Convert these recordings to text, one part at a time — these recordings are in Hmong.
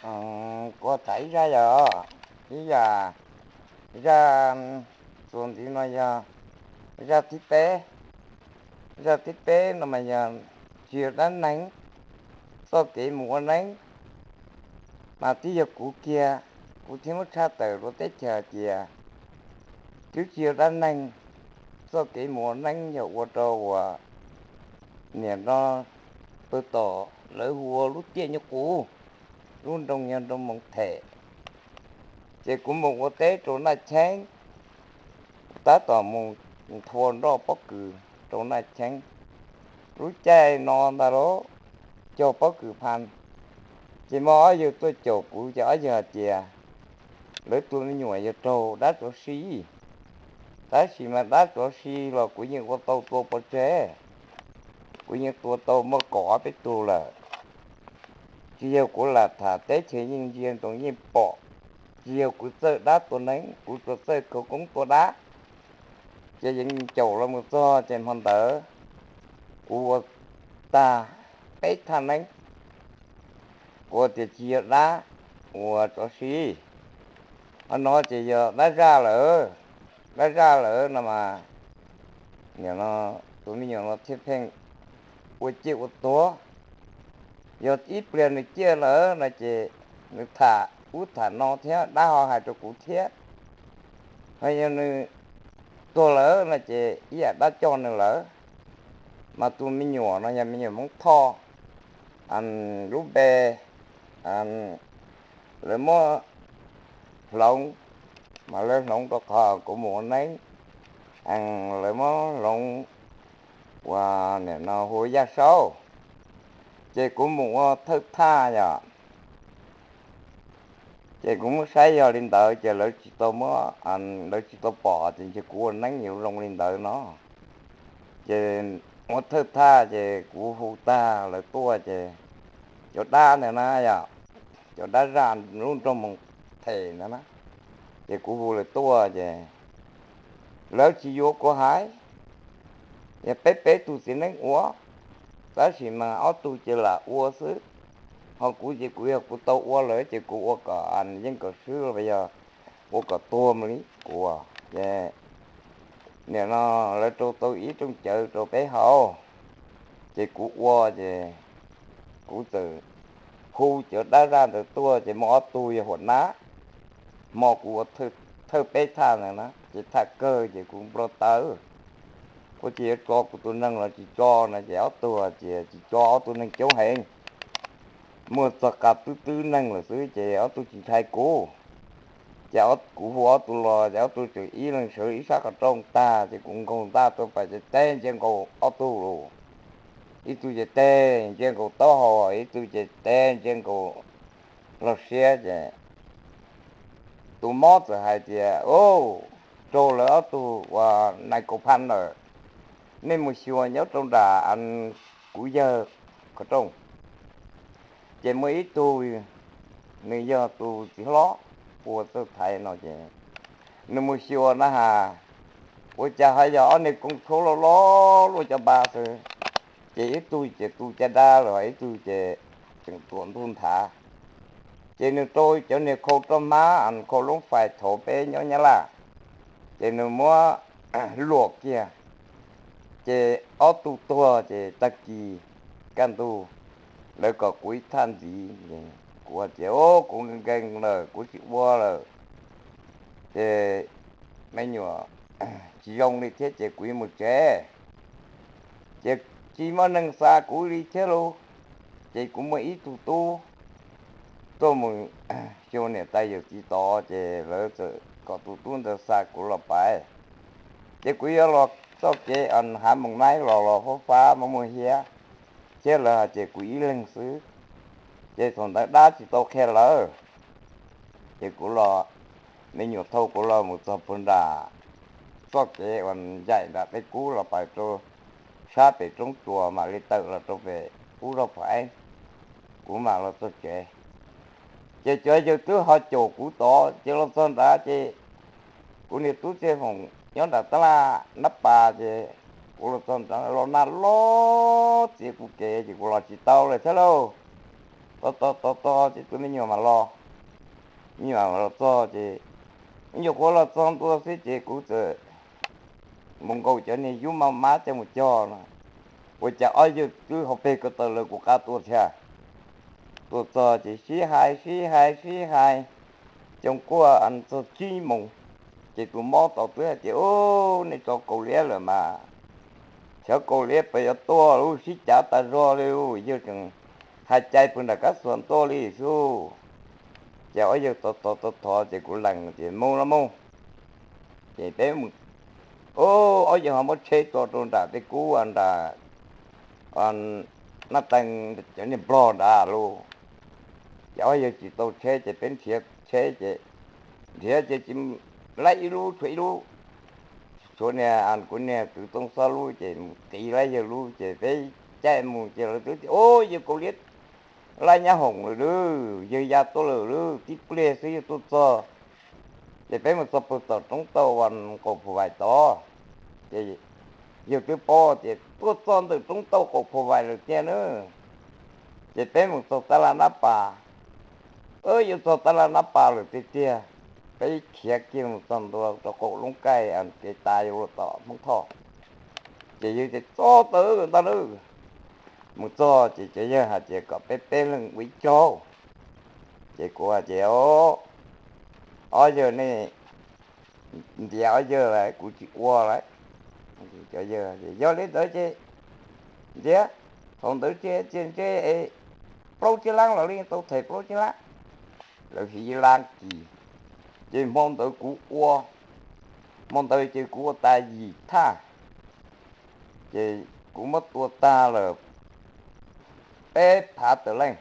Kuv tham ib zaj yog, ib yam, zaj txuas ntxiv no yog zaj thib peb. Zaj thib peb no mas yog tsis yog dab neeg, txoj kev mus ua neeb, mas twb yog kuv kiag, kuv thiaj muab tshaj tawm rau teb chaws tias twb tsis yog dab neeg. Txoj kev mus ua neeb yog ua rau uas niam no pw tom lawv hu ua lub tiaj nyuj qus, lub nroog yog nroog Moos Them. Ces kuv mus ua teb rau Naj Cheeb, tab tom mus nthua nroj pob kws rau Naj Cheeb. Lub caij no ntag lauj, cog pob kws pha, ces muaj ob yawg tuaj caum kuv, ces ob yawg hais tias lawv tus me nyuam yog raug dab tsov si. Tab sis mas dab tsov si los kuv yeej ua tau tua pov tseg, kuv yeej tua tau muaj kaum ob peb tug lawm. Tsis yog kuv lam tham, teb chaws yeej ntsia ntsoov yeej pom. Tsis yog kuv txawj dab tua neeb, kuv tsuas txawj khawv koob tua dab. Ces yeej caum los mus txog ces hmo ntawd kuv ua tag peb thaj neeb, kuv tias tsis yog dab uas tsov si, qhov no ces yog dab zaj lawm. Dab zaj lawm no mas, nim no tus me nyuam no thiaj pheej ua ciaj ua tuag. Yog ib pliag nws ciaj lawm no ces nws tham ub tham no thiab, dab ho hais rau kuv thiab. Ho yog nws tuag lawm no ces ib yam dab coj nws lawm. Mas tus me nyuam no yog me nyuam Hmoob Thoj, lub npe lawv muab hloov, mas lawv hloov rau qhov kuv mus ua neeb, lawv muab hloov ua, nim no hu Yaj Saub. Ces kuv mus ua thawj thaj yom, ces kuv muab saib yog li ntawd ces lawv tsis tau muab, lawv tsis tau pom tias ntshe kuv ua neeb yuav zoo li ntawd no. Ces ua thawj thaj ces kuv hu tag lawv tuaj ces cov dab ntawd na yom, cov dab zaj lub nroog Moos Them ntawd na, ces kuv hu lawv tuaj ces lawv tsis yuav kuv hais, yog peb peb tug txiv neeb ua, tab sis mas ob tug ces lam ua xwb. Ho kuv ces kuv yog kuv tau ua lawm ces kuv ua kom yeej kom swb los yog ua kom tuag mus li kuv. Ces nim no lawv rau tau ib rooj cawv rau peb haus, ces kuv ua ces kuv txawm hu cov dab zaj ntawd tuaj ces muaj ob tug yog huam nab. Hmo kuv ua thawj peb thaj ntawd na ces thaj kawg ces kuv npau taws, ua cas yuav tso kuv tus neeg los tsis tso no ces ob tug tias tsis tso, ob tug neeg coob heev, muaj txog qab twb twb neeg lawm xwb ces ob tug tsis ntshai kuv. Ces kuv hu ob tug los ces ob tug tseem ib leeg sawv ib sab qhov rooj tag ces kuv nkaug ntaj tuaj pais ces teb ntsia nkaus ob tug lus. Ib tug ces teb ntsia nkaus taub hau, ib tug ces teb ntsia nkaus lub siab ces tus mob txawm hais tias, raug lawv ob tug uas nais kaus phaj lawm, nej mus xyuas nyob rau nram kuv yawg qhov rooj. Ces muaj ib tug, nws yog tus txiv hlob ua txawj thaiv no ces nws mus xyuas na has, ua cas ho yog ob niag kooj tshuab loj loj luaj cov npa xwb. Ces ib tug ces tu caj dab los ib tug ces tseem tuam ntuj nthav. Ces nws rau cov niag khau roj hmab, khau loob fais thaum peb nyob Nyab Laj, ces nws muab luam kiag, ces ob tug tuag. Ces tag kis kaj ntug lawv kom kuv ib thaj ntxiv, kuv tias, o, kuv nkees nkees lawm, kuv tsis ua lawm. Ces me nyuam tsis zoo li thiab ces kuv yuav mus tsev. Ces tsis muaj neeg xa kuv li thiab lauj. Ces kuv muaj ib tug tub tuaj mus xyuas niam tais yawm txiv tod, ces lawv txawm kom tus tub ntawd xa kuv los pais. Ces kuv yuav los txoj kev hav moos naib los los fab fab muaj muaj hiab, thiab lawv hais tias kuv ib leeg xwb. Ces thaum ntawd dab tsis tau qhia lawv. Ces kuv los, me nyuam thauj kuv los mus txog puag nram txoj kev uas ncaim nram tej kub los pais rau sab pem roob tsuas mam li tawm los rau pem ub zog pem eeb, kuv mam los txog tsev. Ces cov yawg twb ho caum kuv tod, ces los txog nrad ces kuv niag tub Txiaj Foom nyob nram tab laj nab pas, ces kuv los txog nrad los nag los txiav kuv kev ces kuv los tsis tau lawm thiab lauj. Tos tos tos tos ces tus me nyuam mam los. Me nyuam mam los txog ces, me nyuam qhuav los txog ntua xwb ces kuv txawm mus nkaum cov niag yub maj mab coj mus cog no, ua cas ob yawg twb hauv pes ko taw lawv kuv qab tuaj thiab. Tuaj txog ces sib hais sib hais sib hais, cov kuaj txog tsib moos, ces tus mob tod twb hais tias, Ub, nej tso kaus liab lawm mas, cov kaus liab pes yuav tuaj lub sib cav tas zog li, yawg tseem hais cai pw nram kab xuas ntuj li xwb. Ces ob yawg tos tos tos thov ces kuv lees tias, Mus los mus. Ces peb mus, ob yawg ho muab tsheb tso rau nram tej kub nram Naj Tees cov niag nplog nrad lauj. Ces ob yawg tsis tau tsheb ces peb nrhiav tsheb ces, nrhiav ces tsis, laib ib lub tshuav ib lub, tshuav niag kuv niag kwv Tooj Xob lub ces mus qiv laib yawg lub ces peb caij mus ces lawv twb tias, Ub, yawg kaus liab laib nyab hoom lawm lauj, yawg ya tuaj lawm lauj, tib pliag xwb yawg tuaj txog. Ces peb mus txog pem tom roob tauj uas qaum Phu Vais tod, ces yawg twb paub tias tuaj txog ntawm roob tauj qaum Phu Vais lawm tiag na. Ces peb mus txog tab laj Nab Pas, yawg txog tab laj Nab Pas lawm tiag tiag. Peb khiav kiag mus txog ntua rau qaum Loob Kaij kev tav yuav ua tom Hmoob Thoj. Ces yawg tias, Txog tawm ntag lauj. Mus txog ces cov yawg hais tias kom peb peb leeg ua ib tsaug. Ces kuv hais tias, Ob yawg nej ntiav ob yawg lawm, kuv tsis ua lawm. Cov yawg, Yog li ntawd ces ntiav, thaum ntawd ces txias ntse es plaub tsib lab los li tau them plaub tsib lab. Lawv hiv ib lab kis, ces hmo ntawd kuv ua, hmo ntawd ces kuv ua tas yim thaj, ces kuv muab tua tag lawm peb phav tawm leej,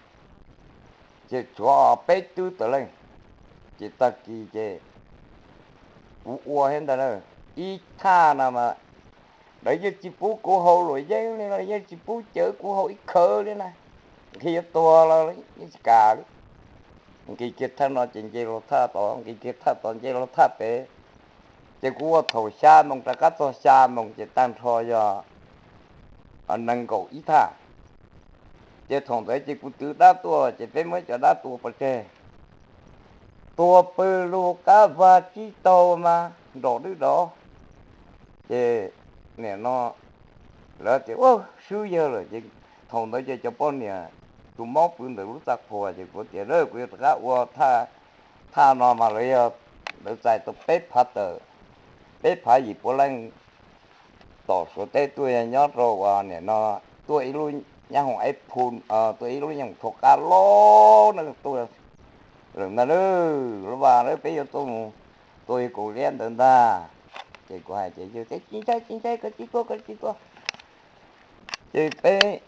ces tshuav peb twb tawm leej. Ces tag kis ces kuv ua thiab ntag na, ib thaj no mas lawv yeej tsis pub kuv haus luam yeeb li, lawv yeej tsis pub cawv kuv haus ib khawv li na. Nqhis yuav tuag los yeej tsis kam li. Nqis kiag thaj no ces nce los thaj tod, nqis kiag thaj tod nce los thaj pem. Ces kuv ua thaum xya moos rov qab txog xya moos ces tag nrho yog nees nkaum ib thaj. Ces thaum ntawd ces kuv twv dab tuaj ces peb muab cov dab tua pov tseg, tua pw lug qab vag tsib taug mas nrom dwb dov. Ces nim no lawv tias, Ua, swb yawg lawm. Ces thaum ntawd ces cov poj niam tus mob pw ntawm lub txaj qhua ces kuv tias, Kuv yuav rov qab ua thaj no mas lawv yog lawv txais tau peb phav tawm, peb phav yim puav leej tom Suav teb tuaj, yog nyob rau uas nim no tuaj ib lub nyab hoom ib phu, tuaj ib lub nyab hoom thaum qab los na tuaj lawm ntag lauj. Lub vas lawm peb yuav tuaj mus tua yawg kaus liab ntawd ntag. Ces kuv hais tias, Yawg, tsis ntshai tsis ntshai, koj tsis tuaj koj tsis tuaj. Ces peb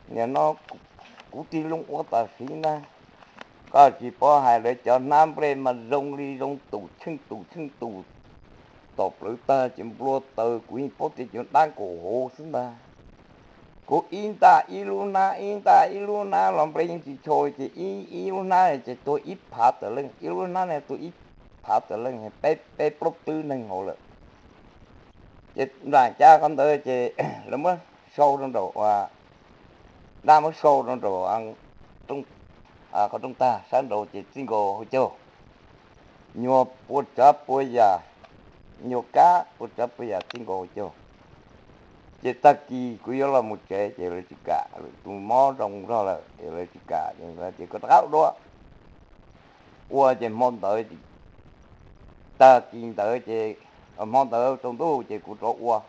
nim no kuv tig loo ua tam sim ntag, koj tsis paub hais lawv cov hnab nplej mas zoo li zoo tus tsheej tus tsheej tus, tom plawv tag ces nplua taws kuv yeej paub tias cov dab nkaum hauv xwb ntag. Kuv ib ntaj ib lub hnab ib ntaj ib lub hnab los nplej yeej tsis tshua ces ib ib lub hnab ces tuag ib phav tawm leej, ib lub hnab ne tuag ib phav tawm leej, peb peb plaub twb neeg hauv lawm. Ces nram caj qhov ntawd ces lawv muab sau rau nraum, dab muab sau rau nraum qhov rooj tag sab nraud ces txij nkaus hauv caug, nyuag pua tsav pua yam, nyuag kab pua tsav pua yam txij nkaus hauv caug. Ces tag kis kuv yuav los mus tsev ces lawv tsis kam, tus mob zoo zog lawm es lawv tsis kam, ces lawv tias koj rov qab ua dua. Ua ces hmo ntawd, tag kis ntawd ces, hmo ntawd tsaus ntuj ces kuv rov ua.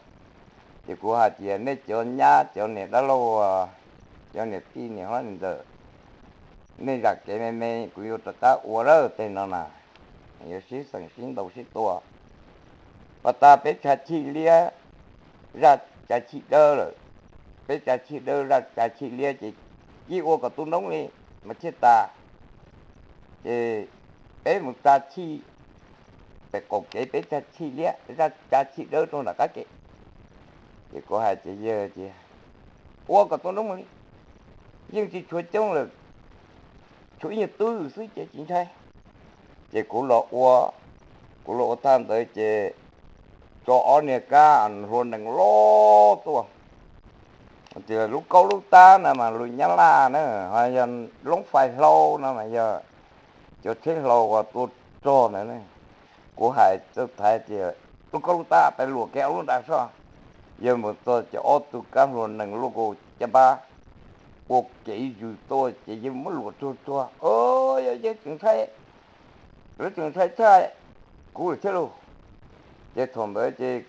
Ces kuv hais tias nej cov nyab cov niam dab laug, cov niam tij niam hlob niam ntxawm, nej zam kev me me, kuv yuav rov qab ua lawm tej no na, yuav sib xeem sib ntaus sib tua. Pas tas peb tsa chij liab zaj tsa chij dawb lawm, peb tsa chij dawb zaj tsa chij liab ces ib ua kom tu noob li mas thiaj tas. Ces peb mus tsa chij pem qaum kev, peb tsa chij liab zaj tsa chij dawb rau nram qab kev. Ces kuv hais tias yawg tias ua kom tu noob li, yeej tsis tshuav coob lawm, tshuav ib nyuag twb xwb ces tsis ntshai. Ces kuv los ua, kuv los ua thaj ntawd ces tso ob niag kab hlua nees loj tuaj, Tias lub kaub lub tab no mas lus Nyab Laj na, ho yog loob fais hlau no mas yog cov tsheb hlau uas tua rog ntawd ne. Kuv hais txog thaiv tias lub kaub lub tab peb luam kiag ob lub nra soj, yawg mus txog ces ob tug kab hluas nees luaj nkaus caj npab ua kev zws tuaj ces yawg muab luam tsuag tsuag, o, yawg tseem ntshai, lawv tseem ntshai tshaj kuv thiab lauj. Ces thaum ntawd ces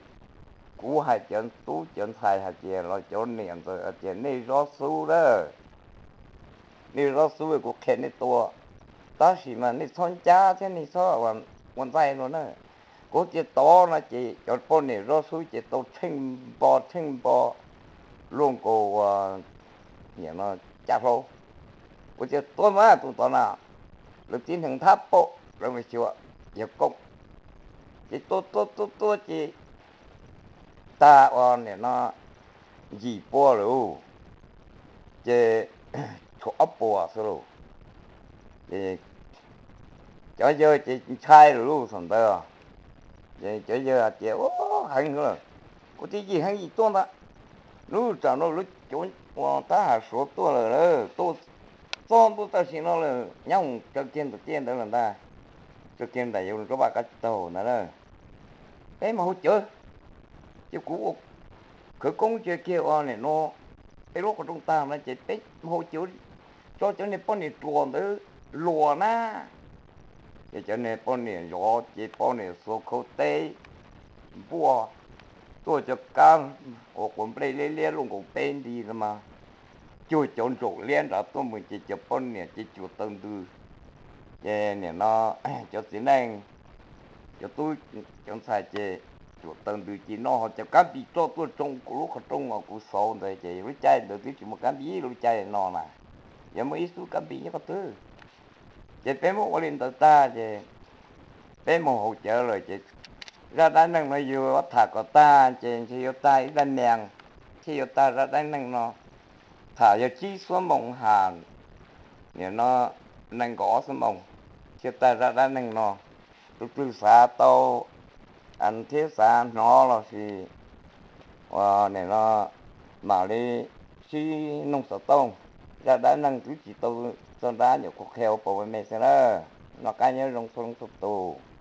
kuv hais cov tub cov ntxhais hais tias, los cov niam ntxawm hais tias nej zov xub lawm, nej zov xub kuv qhia nej tua, tab sis mas nej txhob ncab thiab nej txhob ua ntxaij no na. Kuv tias tod no ces cov poj niam zov xub ces tau tsheej npo tsheej npo luaj nkaus ua niam no caj hlau. Kuv tias tua mas tus tod na, lawv tib neeg nthab paum lawv mus xyuas yawg kooj, ces tua tua tua tua ces tag ua niam no yim pua lawm, ces tshuav ob puas xwb lauj. Ces cov yawg ces ntshai lawm lauj thaum ntawd. Ces cov yawg hais tias, u, heev lawm, kuv twb yim heev yim tuaj ntag, lub tsam no lub cuv ua tab ham suav tuaj lawm, tuaj txog ntua tam sim no lawm, nyob mus tsaws kiag ntawm tiaj ntawd lawm ntag, tsaws kiag nram yus nrob vaj kab taug ntawd na. Peb mus haus cawv, ces kuv ua khawv koob ntsia kiag ua nim no peb lub qhov rooj tag no ces peb mus haus cawv tso cov niag poj niam ruam ntawd luas na. Ces cov niag poj niam zov ces poj niam xuas khau teb npuaj tuaj cov kab uas quav nplej liab liab luaj nkaus peb nti no mas cuag cov ntsaum liab nrad tuaj mus ces cov poj niam ces cuam taw ntws. Ces nim no cov txiv neej, cov tub cov ntxhais ces cuam taw ntws ces no ho cov kab npis roj tuaj tsoo kuv lub qhov rooj uas kuv xauv ntawd ces lub caij ntawd twb tsis muaj kab npis lub caij no na, yog muaj ib xub kab npis nyob qhov twg. Ces peb muab ua li ntawd tag ces peb mus haus cawv lawm ces zaj dab neeg no yus tham kom tag ces ntshe yuav tag ib zaj nees thiaj yuav tag zaj dab neeg no. Tham yog tsib xuab moos has, nim no nees nkaum ob xuab moos thiaj tag zaj dab neeg no. Tus twg xav tau thiab xav hnov los sis nim no mam li sib noog xov tooj, zaj dab neeg twb tsis tau txog nrab nyuam qhuav qhia ua pom me xwb na. Noj qab nyob zoo txhua leej txhua tus.